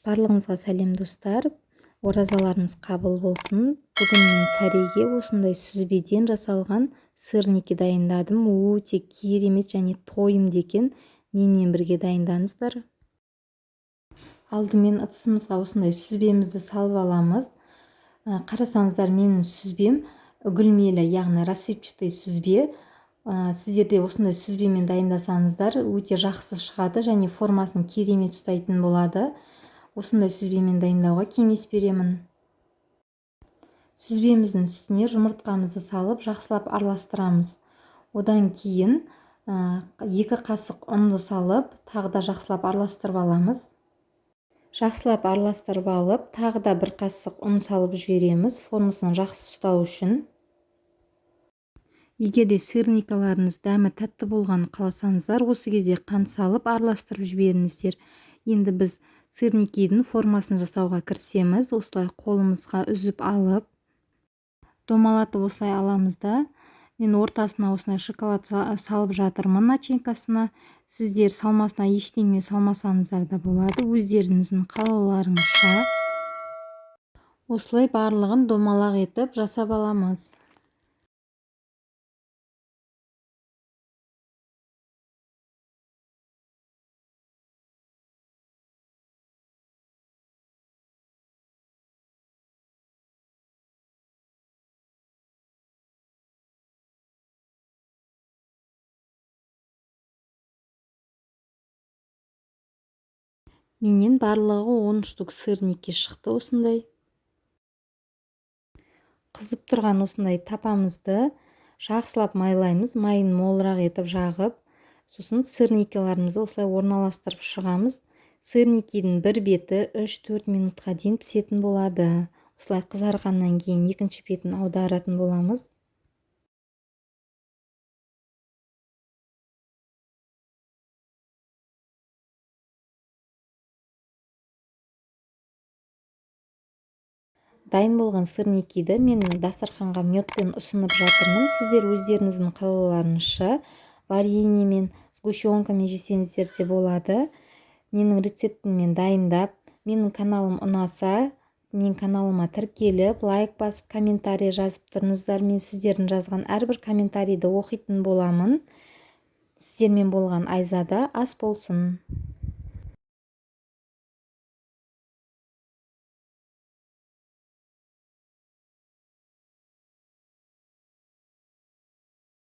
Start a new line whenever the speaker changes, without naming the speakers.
Барлығыңызға сәлем, достар! Оразаларыңыз қабыл болсын. Бүгін мен сәреге осындай сүзбеден жасалған сырники дайындадым. Өте керемет және тойымды екен. Менімен бірге дайындаңыздар. Алдымен ыдысымызға осындай сүзбемізді салып аламыз. Қарасаңыздар, менің сүзбем үгілмелі, яғни рассыпчатый сүзбе. Сіздер де осындай сүзбемен дайындасаңыздар, өте жақсы шығады және формасын керемет ұстайтын болады. Осындай сүзбемен дайындауға кеңес беремін. Сүзбеміздің үстіне жұмыртқамызды салып, жақсылап араластырамыз. Одан кейін 2 қасық ұнды салып, тағы да жақсылап араластырып аламыз. Жақсылап араластырып алып, тағы да 1 қасық ұн салып жібереміз, формасын жақсы ұстау үшін. Егер де сырникаларыңыз дәмі тәтті болғанын қаласаңыздар, осы кезде қант салып араластырып жіберіңіздер. Енді біз сырникидің формасын жасауға кірісеміз. Осылай қолымызға үзіп алып, домалатып осылай аламыз да, мен ортасына осындай шоколад салып жатырмын начинкасына. Сіздер салмасына ештеңе салмасаңыздар да болады, өздеріңіздің қалауларыңызша. Осылай барлығын домалақ етіп жасап аламыз. Менен барлығы 10 штук сырники шықты осындай. Қызып тұрған осындай тапамызды жақсылап майлаймыз, майын молырақ етіп жағып, сосын сырникиларымызды осылай орналастырып шығамыз. Сырникидің бір беті 3-4 минутқа дейін пісетін болады. Осылай қызарғаннан кейін екінші бетін аударатын боламыз. Дайын болған сырникиді мен дастарханға медпен ұсынып жатырмын. Сіздер өздеріңіздің қалауларыңызша вареньемен, сгущенкамен жесеңіздер де болады. Менің рецептіммен дайындап, менің каналым ұнаса, менің каналыма тіркеліп, лайк басып, комментарий жазып тұрыңыздар. Мен сіздердің жазған әрбір комментарийді оқитын боламын. Сіздермен болған Айзада, ас болсын.